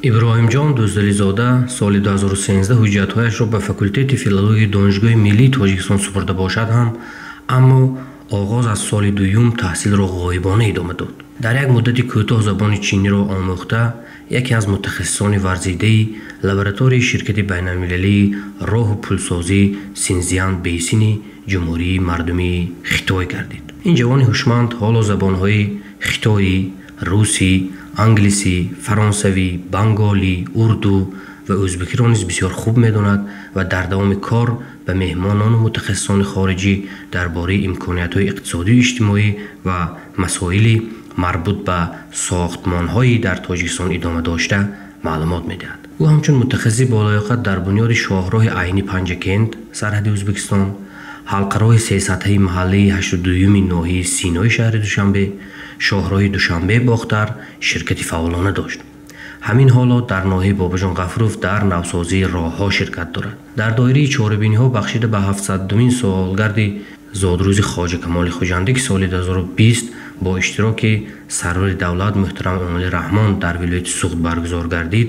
Иброҳимҷон Дӯстализода соли 2013 ҳуҷҷатҳояшро ба факултети филологияи Донишгоҳи миллии Тоҷикистон супурда бошад ҳам, аммо оғоз аз соли дуюм таҳсилро ғоибона идома дод. Дар як муддати кӯтоҳ забони чиниро омӯхта, яке аз мутахассисони варзидаи лабораторияи ширкати байналмилалии роҳу пулсозӣ Синзян Бейсини Ҷумҳурии Мардумии Хитой гардид. Ин ҷавони ҳушманд ҳоло забонҳои хитоӣ, русӣ, англисӣ, фаронсавӣ, банголӣ, урду ва ӯзбекиро низ бисёр хуб медонад ва дар давоми кор ба меҳмонону мутахассисони хориҷӣ дар бораи имкониятҳои иқтисодию иҷтимоӣ ва масоили марбут ба сохтмонҳои дар Тоҷикистон идома дошта маълумот медиҳад. Ӯ ҳамчун мутахассиси болаёқат дар бунёди шоҳроҳи Айни Панҷакент, сарҳади Ӯзбекистон, ҳалқароҳи сесатҳаи маҳаллаи 82-юми ноҳияи Синои шаҳри Душанбе, шоҳроҳи Душанбе-Бохтар ширкати фаъолона дошт. Ҳамин ҳоло дар ноҳияи Бобоҷон Ғафуров дар навсозии роҳҳо ширкат дорад. Дар доираи чорабиниҳо бахшида ба 700-думин солгарди зодрӯзи Хоҷа Камоли Хуҷандӣ, ки соли 2020 бо иштироки сарвари давлат муҳтарам Эмомалӣ Раҳмон дар вилояти Суғд баргузор гардид,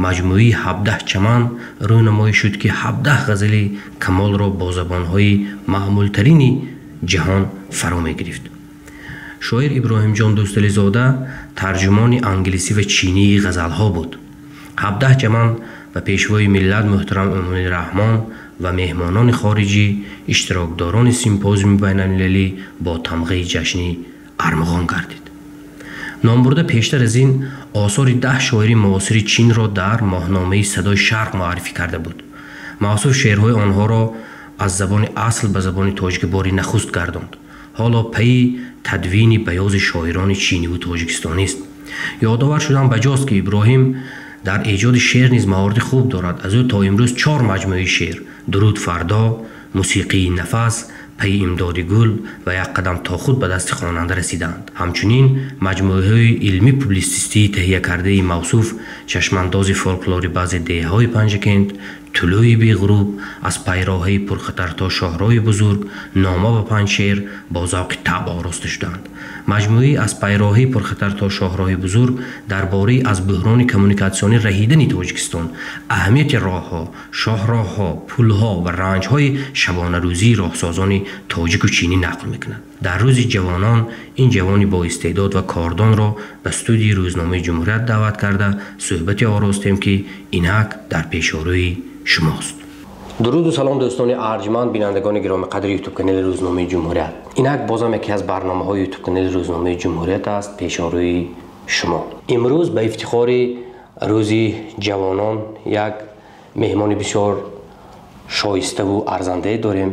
маҷмӯаи 17 чаман рӯнамоӣ шуд, ки 17 ғазали Камолро бо забонҳои маъмултарини ҷаҳон фаро мегирифт. Шоир Иброҳимҷон Дӯстализода тарҷумони англисӣ ва чинии ғазалҳо буд. 17 чаман ба пешвои миллат муҳтарам Эмомалӣ Раҳмон ва меҳмонони хориҷӣ, иштирокдорони симпозиуми байналмилалӣ бо тамғаи ҷашнӣ армуғон гардид. Номбурда пештар аз ин осори 10 шоири муосири Чинро дар моҳномаи Садои Шарқ муаррифӣ карда буд. Мавсуф шеърҳои онҳоро аз забони асл ба забони тоҷикӣ бори нахуст гардонд. Ҳоло пайи тадвини баёзи шоирони чиниву тоҷикистонист. Ёдовар шудан баҷост, ки Иброҳим дар эҷоди шеър низ маҳорати хуб дорад. Аз ӯ то имрӯз 4 маҷмӯаи шеър «Дуруд фардо», «Мусиқии нафас», «Пайи имдоди гул» ва «Як қадам то худ» ба дасти хонанда расиданд. Ҳамчунин маҷмӯаҳои илмӣ публитсистии таҳиякардаи мавсуф «Чашмандози фолклори баъзе деҳаҳои Панҷакент», «Тулӯи беғуруб», «Аз пайроҳаи пурхатар то шоҳроҳи бузург», «Нома ба Панҷшер» бо завқи табъ ороста шуданд. Маҷмӯаи «Аз пайроҳаи пурхатар то шоҳроҳи бузург» дар бораи аз буҳрони коммуникатсионӣ раҳидани Тоҷикистон, аҳамияти роҳҳо, шоҳроҳҳо, пулҳо ва ранҷҳои шабонарӯзии роҳсозони тоҷику чинӣ нақл мекунад. Дар рӯзи ҷавонон ин ҷавони боистеъдод ва кордонро ба студияи рӯзномаи Ҷумҳурият даъват карда суҳбате оростем, ки инак дар пешорӯи шумост. Дуруду салом, дӯстони арҷманд, бинандагони гиромиқадри ютуб-канали рӯзномаи Ҷумҳурият. Инак бозам яке аз барномаҳои ютуб-канали рӯзномаи Ҷумҳурият аст пешорӯи шумо. Имрӯз ба ифтихори рӯзи ҷавонон як меҳмони бисёр шоиставу арзандае дорем.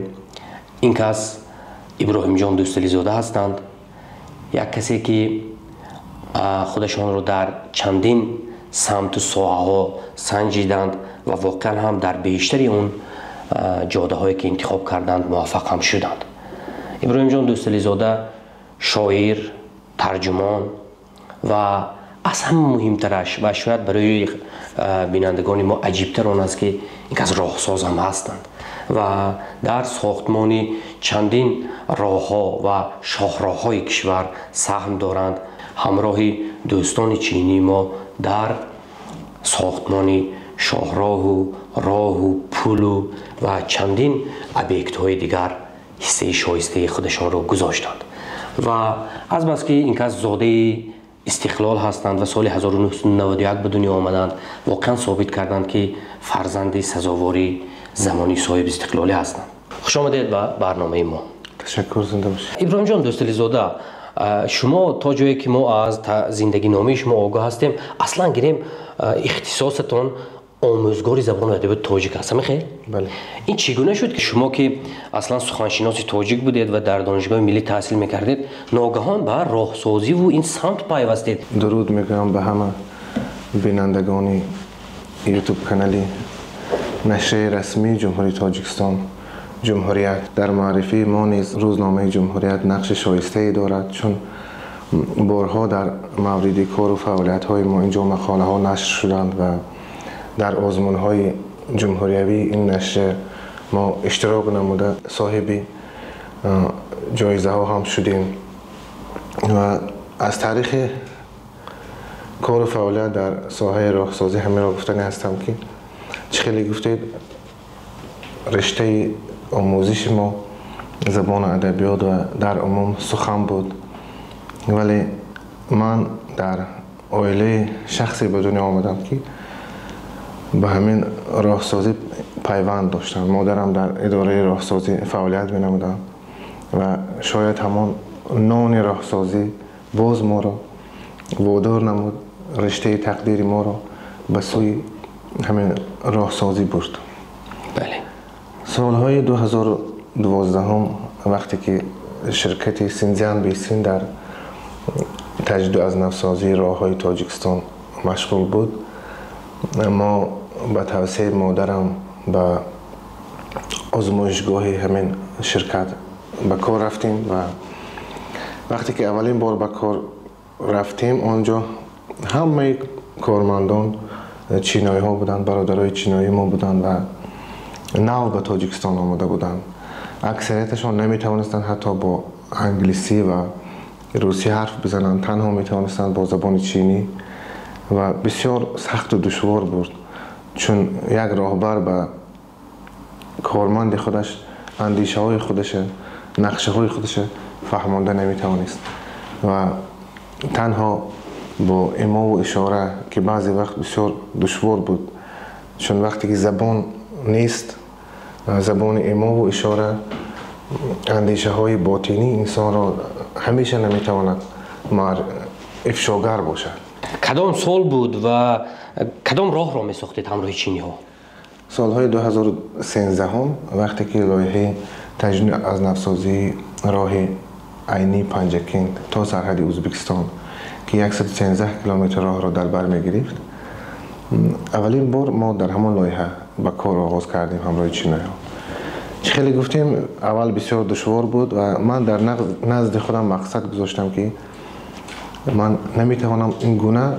Ин кас Иброҳимҷон Дӯстализода ҳастанд, як касе ки худашонро дар чандин самту соҳаҳо санҷиданд ва воқеан ҳам дар бештари он ҷодаҳое ки интихоб карданд муваффақ ҳам шуданд. Иброҳимҷон Дӯстализода шоир, тарҷумон ва аз ҳама муҳимтараш ва шояд барои бинандагони мо аҷибтар он аст, ки ин кас роҳсоз ҳам ҳастанд ва дар сохтмони чандин роҳҳо ва шоҳроҳҳои кишвар саҳм доранд. Ҳамроҳи дӯстони чинии мо дар сохтмони шоҳроҳу роҳу пулу ва чандин объектҳои дигар ҳиссаи шоистаи худашонро гузоштанд. Ва азбаски ин кас зодаи истиқлол ҳастанд ва соли 1991 ба дунё омаданд, воқеан собит карданд, ки фарзанди сазовори замони соҳиби истиқлолӣ ҳастанд. Хуш омадед ба барномаи мо. Ташаккур, зинда бошед. Иброҳимҷон Дӯстализода, шумо то ҷое ки мо аз зиндагиномаи шумо огоҳ ҳастем, аслан гирем, ихтисосатон омӯзгори забону адабиёти тоҷик аст, ҳамин хел? Бале. Ин чӣ гуна шуд, ки шумо, ки аслан суханшиноси тоҷик будед ва дар Донишгоҳи миллӣ таҳсил мекардед, ногаҳон ба роҳсозиву ин самт пайвастед? Дуруд мегӯям ба ҳама бинандагони ютуб канали нашрияи расмии Ҷумҳурии Тоҷикистон Ҷумҳурият. Дар муаррифии мо низ рӯзномаи Ҷумҳурият нақши шоистае дорад, чун борҳо дар мавриди кору фаъолиятҳои мо инҷо мақолаҳо нашр шуданд ва дар озмунҳои ҷумҳуриявии ин нашрия мо иштирок намуда, соҳиби ҷоизаҳо ҳам шудем. Ва аз таърихи Кору фаъолият дар соҳаи роҳсозӣ ҳаминро гуфтанӣ ҳастам, ки чӣ хеле гуфтед, риштаи омӯзиши мо забону адабиёт ва дар умум сухан буд, вале ман дар оилаи шахсе ба дунё омадам, ки ба ҳамин роҳсозӣ пайванд доштанд. Модарам дар идораи роҳсозӣ фаъолият менамуданд ва шояд ҳамон нони роҳсозӣ боз моро водор намуд, риштаи тақдири моро ба сӯи ҳамин роҳсозӣ бурд. Бале. Солҳои 2012, вақте ки ширкати Синзян Бейсин дар таҷдиду аз навсозии роҳҳои Тоҷикистон машғул буд, мо ба тавсияи модарам ба озмоишгоҳи ҳамин ширкат ба кор рафтем ва вақте ки аввалин бор ба кор рафтем, он ҷо ҳамаи кормандон чиноиҳо буданд, бародарои чиноии мо буданд ва нав ба Тоҷикистон омада буданд. Аксарияташон наметавонистанд ҳатто бо англисӣ ва русӣ ҳарф бизананд, танҳо метавонистанд бо забони чинӣ ва бисёр сахту душвор буд, чун як роҳбар ба корманди худаш андешаҳои худаша, нақшаҳои худаша фаҳмонда наметавонист ва танҳо бо имову ишора, ки баъзе вақт бисёр душвор буд, чун вақте ки забон нест, забони имову ишора андешаҳои ботинии инсонро ҳамеша наметавонад ифшогар бошад. Кадом сол буд ва кадом роҳро месохтед ҳамроҳи чиниҳо? Солҳои 2013, вақте ки лоиҳаи таҷдиду аз навсозии роҳи Айни Панҷакент то сарҳади Ӯзбекистон, ки 113 километр роҳро дар бар мегирифт, аввалин бор мо дар ҳамон лоиҳа ба кор оғоз кардем ҳамроҳи чиноиҳо. Чӣ хеле гуфтем, аввал бисёр душвор буд ва ман дар назди худам мақсад гузоштам, ки ман наметавонам ин гуна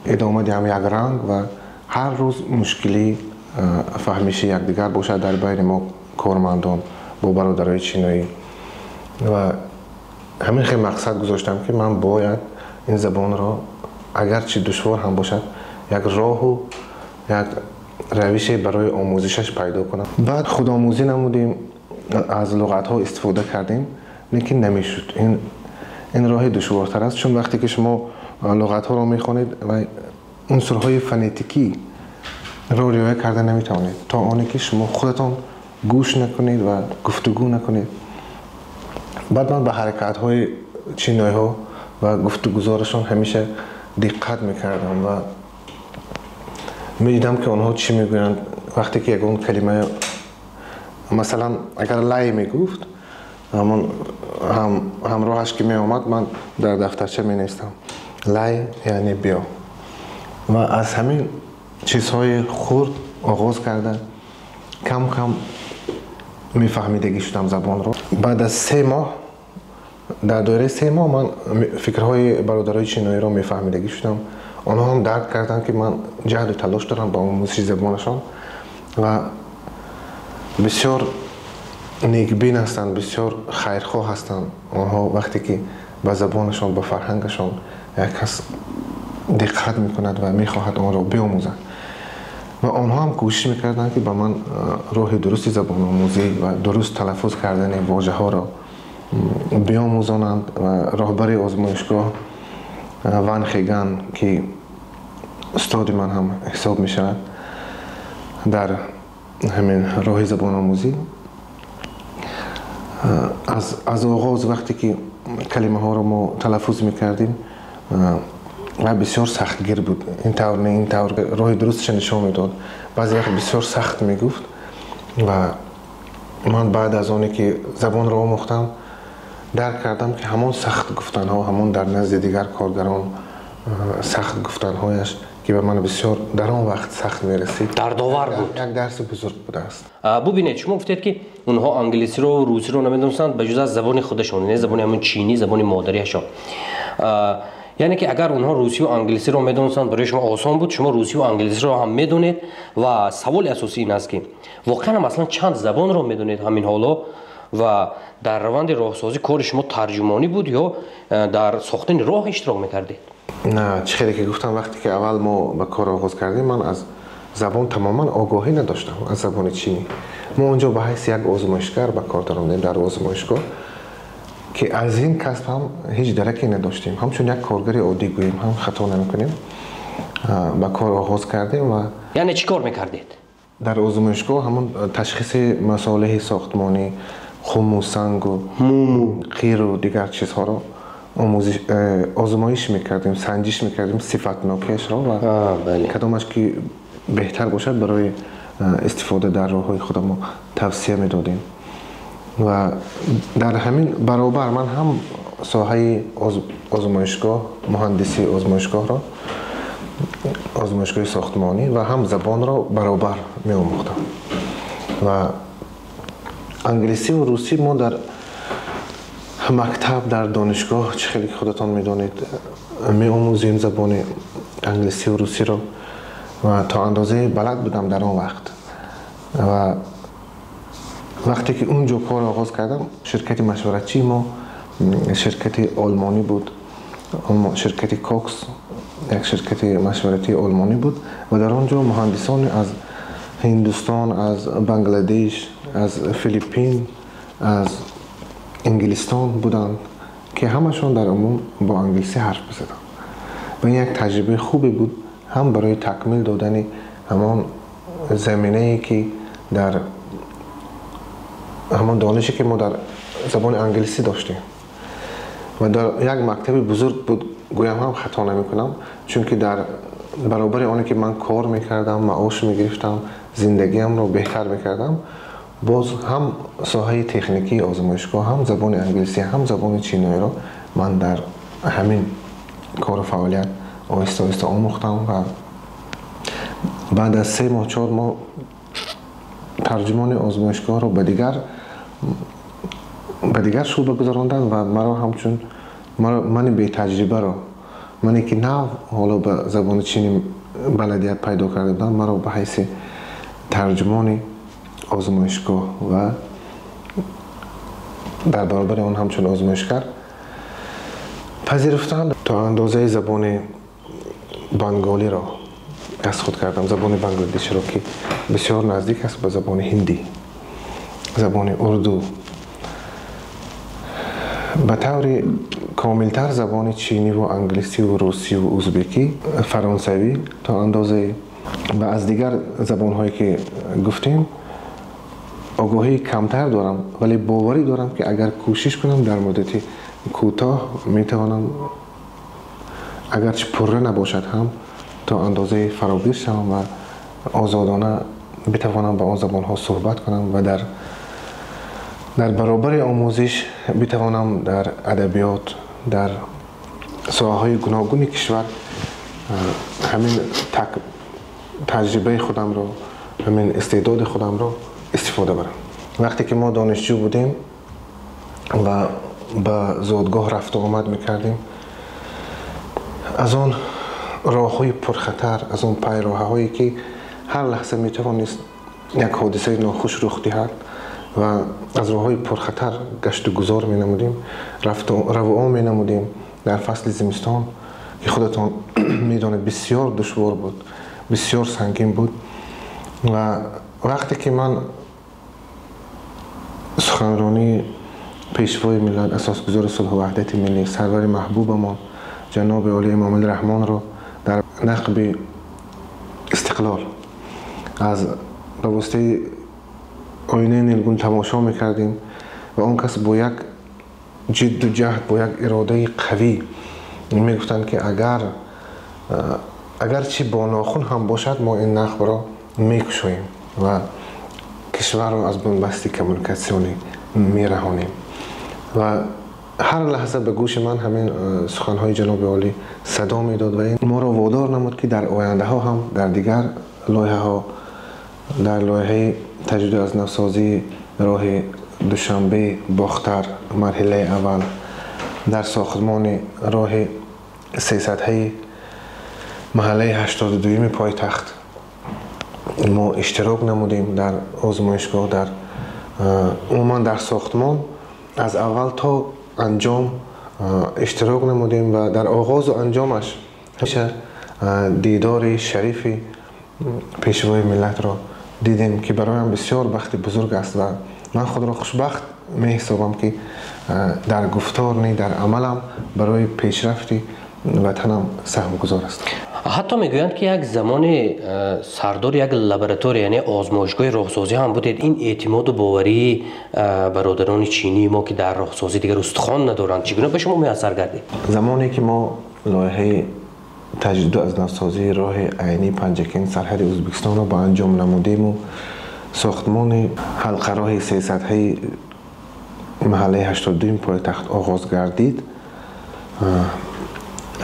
идома диҳам якранг ва ҳар рӯз мушкилӣ фаҳмиши якдигар бошад дар байни мо кормандон бо бародарои чиноӣ. Ва ҳамин хел мақсад гузоштам, ки ман бояд ин забонро, агарчи душвор ҳам бошад, як роҳу як равише барои омӯзишаш пайдо кунам. Баъд худомӯзӣ намудем, аз луғатҳо истифода кардем, лекин намешуд. Ин роҳи душвортар аст, чун вақте ки шумо луғатҳоро мехонед ва унсурҳои фонетикӣ ро риоя карда наметавонед, то оне ки шумо худатон гӯш накунед ва гуфтугӯ накунед. Баъд ман ба ҳаракатҳои чиноиҳо ва гуфтугузорашон ҳамеша диққат мекардам ва медидам, ки онҳо чӣ мегӯянд. Вақте ки ягон калима, масалан, агар лай мегуфт, ҳамон ҳамроҳаш ки меомад, ман дар дафтарча менавистам: лай яъне биё. Ва аз ҳамин чизҳои хурд оғоз карда, кам кам мефаҳмидагӣ шудам забонро. Баъд аз 3 моҳ, дар доираи 3 моҳ ман фикрҳои бародарои чиноиро мефаҳмидагӣ шудам. Онҳо ҳам дарк карданд, ки ман ҷаҳду талош дорам ба омӯзиши забонашон ва бисёр некбин ҳастанд, бисёр хайрхоҳ ҳастанд онҳо, вақте ки ба забонашон, ба фарҳангашон як кас диққат мекунад ва мехоҳад онро биомӯзад. Ва онҳо ҳам кӯшиш мекарданд, ки ба ман роҳи дурусти забономӯзӣ ва дуруст талаффуз кардани вожаҳоро биомӯзонанд. Ва роҳбари озмоишгоҳ Ван Хеган, ки устоди ман ҳам ҳисоб мешавад дар ҳамин роҳи забономӯзӣ, аз оғоз вақте ки калимаҳоро мо талаффуз мекардем ва бисёр сахтгир буд: ин тавр не, ин тавр, роҳи дурусташа нишон медод. Баъзе вақт бисёр сахт мегуфт. Ва ман баъд аз оне ки забонро омӯхтам, дарк кардам, ки ҳамон сахт гуфтанҳо, ҳамон дар назди дигар коргарон сахт гуфтанҳояш, ки ба ман бисёр дар он вақт сахт мерасид, дардовар буд. Як дарси бузург будааст. Бубинед, шумо гуфтед, ки онҳо англисиро, русиро намедонистанд, ба ҷуз аз забони худашон, не, забони ҳамон чинӣ, забони модариашон. Яъне ки агар онҳо русию англисиро медонистанд, барои шумо осон буд. Шумо русию англисиро ҳам медонед. Ва саволи асосӣ ин аст, ки воқеан ҳам аслан чанд забонро медонед ҳамин ҳоло? Ва дар раванди роҳсозӣ кори шумо тарҷумонӣ буд ё дар сохтани роҳ иштирок мекардед? На, чӣ хеле ки гуфтам, вақте ки аввал мо ба кор оғоз кардем, ман аз забон тамоман огоҳӣ надоштам, аз забони чинӣ. Мо онҷо ба ҳайси як озмоишгар ба кор даромадем дар озмоишгоҳ, ки аз ин касб ҳам ҳеҷ дараке надоштем. Ҳамчун як коргари оддӣ гӯем ҳам хато намекунем, ба кор оғоз кардем. Ва яъне чӣ кор мекардед? Дар озмоишгоҳ ҳамон ташхиси масолеҳи сохтмонӣ, хуму сангу муму қиру дигар чизҳоро озмоиш мекардем, санҷиш мекардем сифатнокиашро ва кадомаш ки беҳтар бошад барои истифода дар роҳҳои худамо тавсия медодем. Ва дар ҳамин баробар ман ҳам соҳаи озмоишгоҳ, муҳандисии озмоишгоҳро, озмоишгоҳи сохтмонӣ ва ҳам забонро баробар меомӯхтам. Ва англисӣ ва русӣ мо дар мактаб, дар донишгоҳ, чӣ хеле ки худатон медонед, меомӯзем забони англисӣ ва русиро ва то андозае балад будам дар он вақт. Ва вақте ки он ҷо кор оғоз кардам, ширкати машваратчии мо ширкати олмонӣ буд, ширкати Кокс, як ширкати машваратии олмонӣ буд ва дар он ҷо муҳандисоне аз Ҳиндустон, аз Бангладеш, аз Филиппин, аз Инглистон буданд ки ҳамашон дар умум бо англисӣ ҳарф мезаданд. Ва ин як таҷрибаи хубе буд ҳам барои такмил додани ҳамон заминае ки дар ҳамон донише ки мо дар забони англисӣ доштем. Ва дар як мактаби бузург буд, гӯям ҳам хато намекунам, чунки дар баробари оне ки ман кор мекардам, маош мегирифтам, зиндагиамро беҳтар мекардам, боз ҳам соҳаи техникии озмоишгоҳ, ҳам забони англисӣ, ҳам забони чиниро ман дар ҳамин кору фаъолият оҳиста оҳиста омӯхтам. Ва баъд аз 3 моҳ, 4 моҳ тарҷумони озмоишгоҳро ба дигар шӯъба гузаронданд ва маро ҳамчун мани бетаҷрибаро, мане ки нав ҳоло ба забони чинӣ баладият пайдо карда будам, маро ба ҳайси тарҷумони озмоишгоҳ ва дар баробари он ҳамчун озмоишгар пазируфтанд. То андозаи забони банголиро аз худ кардам, забони бангладеширо, ки бисёр наздик аст ба забони ҳиндӣ, забони урду, ба таври комилтар забони чиниву англисиву русиву узбекӣ, фаронсавӣ то андозаи ва аз дигар забонҳое ки гуфтем огоҳии камтар дорам, вале боварӣ дорам ки агар кӯшиш кунам дар муддати кӯтоҳ метавонам, агарчи пурра набошад ҳам, то андозаи фарогир шавам ва озодона битавонам ба он забонҳо суҳбат кунам ва дар баробари омӯзиш битавонам дар адабиёт, дар соҳаҳои гуногуни кишвар ҳамин таҷрибаи худамро, ҳамин истеъдоди худамро истифода барам. Вақте ки мо донишҷӯ будем ва ба зодгоҳ рафту омад мекардем, аз он роҳҳои пурхатар, аз он пайроҳаҳое ки ҳар лаҳза метавонист як ҳодисаи нохуш рух диҳад ва аз роҳҳои пурхатар гашту гузор менамудем, равуо менамудем дар фасли зимистон, ки худатон медонед бисёр душвор буд, бисёр сангин буд. Ва вақте ки ман суханронии пешвои миллат, асосгузори сулҳу ваҳдати миллӣ, сарвари маҳбубамон ҷаноби олии Эмомалӣ Раҳмонро дар нақби истиқлол аз ба воситаи оинаи нилгун тамошо мекардем ва он кас бо як ҷидду ҷаҳд, бо як иродаи қавӣ мегуфтанд ки агарчи бо нохун ҳам бошад, мо ин нақбро мекушоем ва кишварро аз бунбасти коммуникатсионӣ мераҳонем. Ва ҳар лаҳза ба гӯши ман ҳамин суханҳои ҷаноби олӣ садо медод ва ин моро водор намуд ки дар ояндаҳо ҳам дар дигар лоиҳаҳо, дар лоиҳаи таҷдиду аз навсозии роҳи Душанбе Бохтар марҳилаи аввал, дар сохтмони роҳи сесатҳаи маҳаллаи 82-юми пойтахт мо иштирок намудем дар озмоишгоҳ, дар Умуман дар сохтмон аз аввал то анҷом иштирок намудем ва дар оғозу анҷомаш ҳамеша дидори шарифи пешвои миллатро дидем, ки бароям бисёр бахти бузург аст ва ман худро хушбахт меҳисобам, ки дар гуфтор не, дар амалам барои пешрафти ватанам саҳмгузор ҳастам. Ҳатто мегӯянд, ки як замоне сардори як лаборатория, яъне озмоишгоҳи роҳсозӣ ҳам будед. Ин эътимоду боварии бародарони чинии мо, ки дар роҳсозӣ дигар устухон надоранд, чӣ гуна ба шумо муяссар гардид? Замоне ки мо лоиҳаи таҷдиду аз навсозии роҳи Айнӣ Панҷакент сарҳади Ӯзбекистонро ба анҷом намудему сохтмони ҳалқароҳи сесатҳаи маҳаллаи 82 пойтахт оғоз гардид,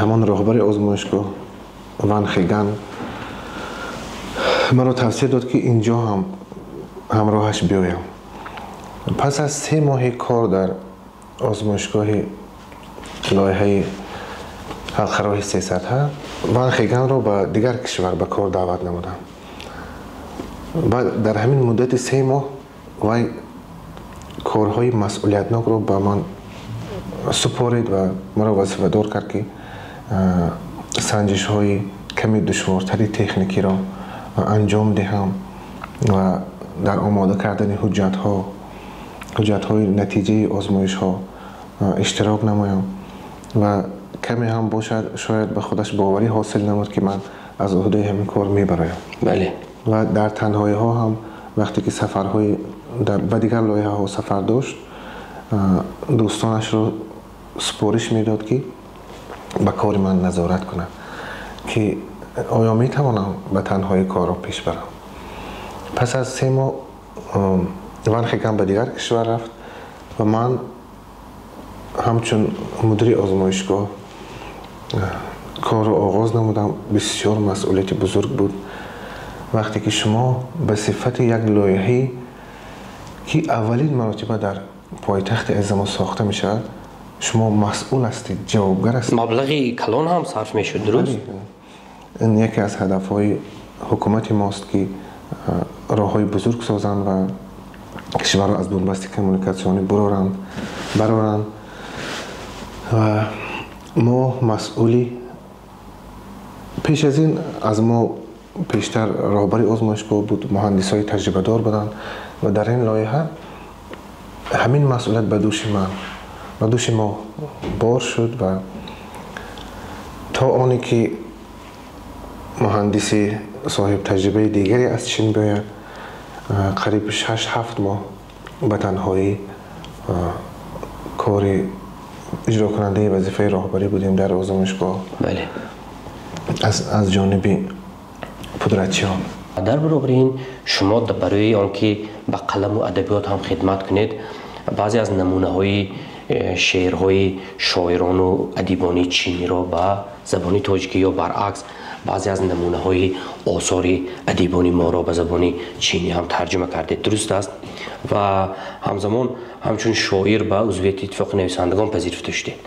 ҳамон роҳбари озмоишгоҳ Ван Хеган маро тавсия дод, ки инҷо ҳам ҳамроҳаш биёям. Пас аз 3 моҳи кор дар озмоишгоҳи лоиҳаи ҳалқароҳи сесатҳа, Ван Хеганро ба дигар кишвар ба кор даъват намудам. Баъд дар ҳамин муддати 3 моҳ вай корҳои масъулиятнокро ба ман супорид ва маро вазифадор кард, ки санҷишҳои ками душвортари техникиро анҷом диҳам ва дар омода кардани ҳуҷҷатҳои натиҷаи озмоишҳо иштирок намоям ва каме ҳам бошад, шояд ба худаш боварӣ ҳосил намуд, ки ман аз уҳдаи ҳамин кор мебароям. Ва дар танҳоиҳо ҳам вақте ки сафарҳои ба дигар лоиҳаҳо сафар дошт, дӯстонашро супориш медод, ки ба кори ман назорат кунад, ки оё метавонам ба танҳои корро пеш барам. Пас аз 3 моҳ Ван Хеган ба дигар кишвар рафт ва ман ҳамчун мудири озмоишгоҳ корро оғоз намудам. Бисёр масъулияти бузург буд. Вақте ки шумо ба сифати як лоиҳае, ки аввалин маротиба дар пойтахти азимо сохта мешавад, шумо масъул ҳастед, ҷавобгар ҳастед. Маблағи калон ҳам сарф мешуд, дуруст? Ин яке аз ҳадафҳои ҳукумати мост, ки роҳҳои бузург созанд ва кишварро аз бунбасти коммуникатсионӣ бароранд. Ва мо масъули пеш аз ин аз мо пештар роҳбари озмоишгоҳ буд, муҳандисҳои таҷрибадор буданд ва дар ин лоиҳа ҳамин масъулият ба дӯши ман, ба дӯши мо бор шуд ва то оне ки муҳандиси соҳиб таҷрибаи дигаре аз Чин биёяд, қариб 6-7 моҳ ба танҳоӣ кори иҷрокунандаи вазифаи роҳбарӣ будем дар озмоишгоҳ. Аз ҷониби пудратчиён. Дар баробари ин шумо барои он ки ба қаламу адабиёт ҳам хидмат кунед, баъзе аз намунаҳои шеърҳои шоирону адибони чиниро ба забони тоҷикӣ ё баръакс баъзе аз намунаҳои осори адибони моро ба забони чинӣ ҳам тарҷума кардед, дуруст аст? Ва ҳамзамон ҳамчун шоир ба узвияти иттифоқи нависандагон пазируфта шудед.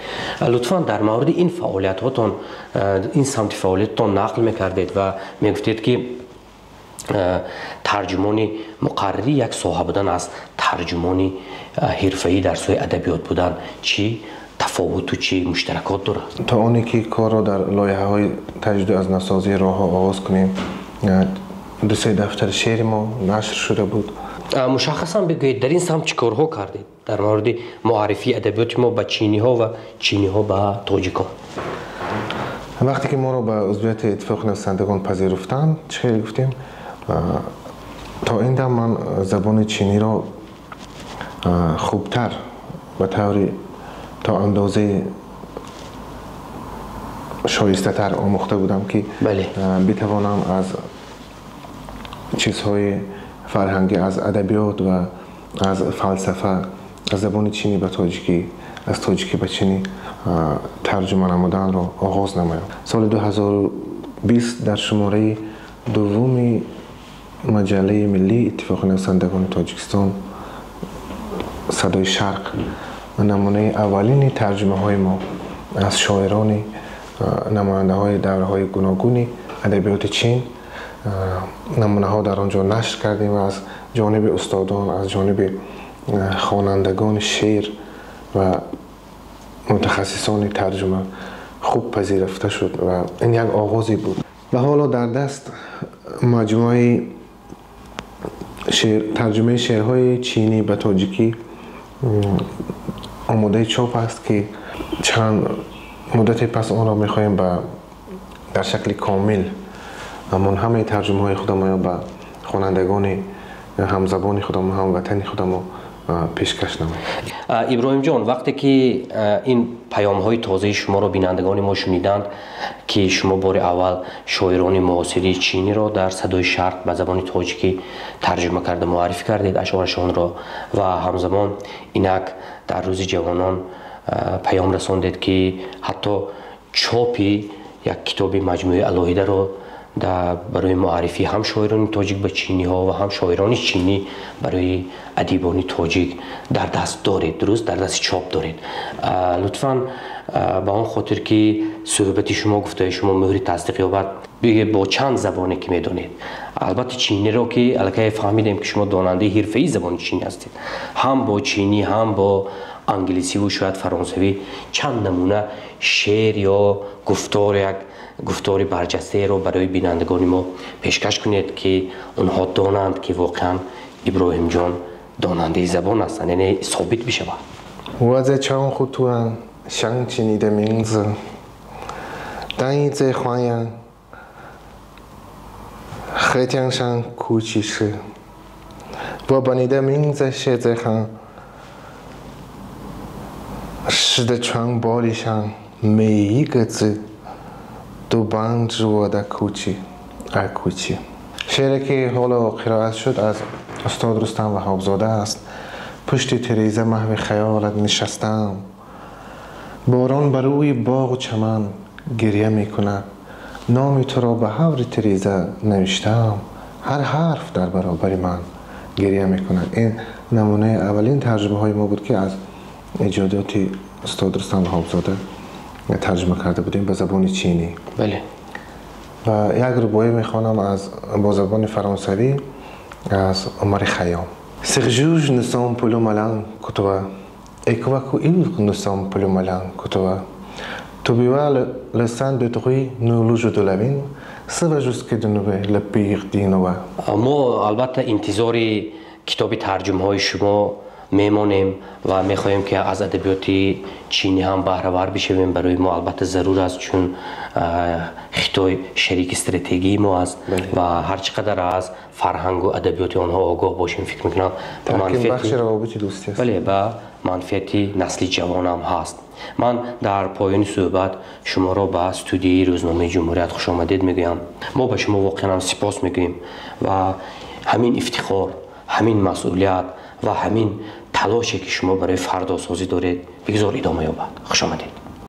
Лутфан дар мавриди ин фаъолиятҳотон, ин самти фаъолиятатон нақл мекардед ва мегуфтед, ки тарҷумони муқаррирӣ як соҳа будан аз тарҷумони ҳирфаӣ дар соҳаи адабиёт будан чӣ тафовуту чӣ муштаракот дорад? То оне ки корро дар лоиҳаҳои таҷдиду аз навсозии роҳҳо оғоз кунем, 2-3 дафтари шеъри мо нашр шуда буд. Мушаххасан бигӯед, дар ин самт чӣ корҳо кардед дар мавриди муаррифии адабиёти мо ба чиниҳо ва чиниҳо ба тоҷикон? Вақте ки моро ба узвияти иттифоқи нависандагон пазируфтанд, чӣ хеле гуфтем, то ин дам ман забони чиниро хубтар ба таври то андозаи шоистатар омӯхта будам, ки битавонам аз чизҳои фарҳангӣ, аз адабиёт ва аз фалсафа аз забони чинӣ ба тоҷикӣ, аз тоҷикӣ ба чинӣ тарҷума намуданро оғоз намоям. Соли 2020 дар шумораи дуввуми маҷаллаи миллии иттифоқи нависандагони Тоҷикистон «Садои Шарқ» намунаи аввалини тарҷумаҳои мо аз шоирони намояндаҳои давраҳои гуногуни адабиёти Чин намунаҳо дар он ҷо нашр кардем ва аз ҷониби устодон, аз ҷониби хонандагони шеър ва мутахассисони тарҷума хуб пазируфта шуд ва ин як оғозе буд. Ва ҳоло дар даст маҷмӯаи тарҷумаи шеърҳои чинӣ ба тоҷикӣ омодаи чоп аст, ки чанд муддате пас онро мехоҳем дар шакли комил ҳамон ҳамаи тарҷумаҳои худамоё ба хонандагони ҳамзабони худамо, ҳамватани худамо пешкаш намоем. Иброҳимҷон, вақте ки ин паёмҳои тозаи шуморо бинандагони мо шуниданд, ки шумо бори аввал шоирони муосири чиниро дар Садои Шарқ ба забони тоҷикӣ тарҷума карда муаррифӣ кардед ашъорашонро ва ҳамзамон инак дар Рӯзи ҷавонон паём расондед, ки ҳатто чопи як китоби маҷмӯи алоҳидаро барои муаррифӣ ҳам шоирони тоҷик ба чиниҳо ва ҳам шоирони чинӣ барои адибони тоҷик дар даст доред, дуруст дар дасти чоп доред. Лутфан ба он хотир ки суҳбати шумо, гуфтаи шумо муҳри тасдиқ ёбад, бигӯед бо чанд забоне ки медонед. Албатта чиниро ки аллакай фаҳмидем, ки шумо донандаи ҳирфаии забони чинӣ ҳастед, ҳам бо чинӣ, ҳам бо англисиву шояд фаронсавӣ чанд намуна шеър ё гуфтор, як гуфтори барҷастаеро барои бинандагони мо пешкаш кунед, ки онҳо донанд, ки воқеан Иброҳимҷон донандаи забон ҳастанд, яъне собит бишавад. 我在窗户突然想起你的名字，当你在黄杨河江上哭泣时，我把你的名字写在行湿的窗玻璃上，每一个字都帮助我的哭泣而哭泣。شعری که حالا قرائت شد از استاد رستم وهابزاده است. پشت تریزه محو خیالت نشستم، باران بر روی باغ و چمن گریه میکند، نام تو را به ابر تریزه نوشتم، هر حرف در برابر من گریه میکند. این نمونه اولین ترجمه های ما بود که از ایجادات استاد رستم وهابزاده ترجمه کرده بودیم به زبان چینی. بله. و یک رباعی میخوانم از با زبان فرانسوی از عمر خیام. Ces juges ne sont plus malins que toi, et quoique ils ne sont plus malins que toi, tu bois le sang d'autrui, nous le jeu de la vie, ça va jusqu'à de nouveau le pire d'Inoa. Мо албатта интизори китоби тарҷумаҳои шумо мемонем ва мехоҳем, ки аз адабиёти чинӣ ҳам баҳравар бишавем. Барои мо албатта зарур аст, чун Хитой шарики стратегии мо аст ва ҳар чӣ қадар аз фарҳангу адабиёти онҳо огоҳ бошем, фикр мекунам, бале, ба манфиати насли ҷавонам ҳаст. Ман дар поёни суҳбат шуморо ба студияи рӯзномаи Ҷумҳурият хушомадед мегӯям. Мо ба шумо воқеан ҳам сипос мегӯем ва ҳамин ифтихор, ҳамин масъулият ва ҳамин талоше, ки шумо барои фардосозӣ доред, бигзор идома ёбад. Хушомадед.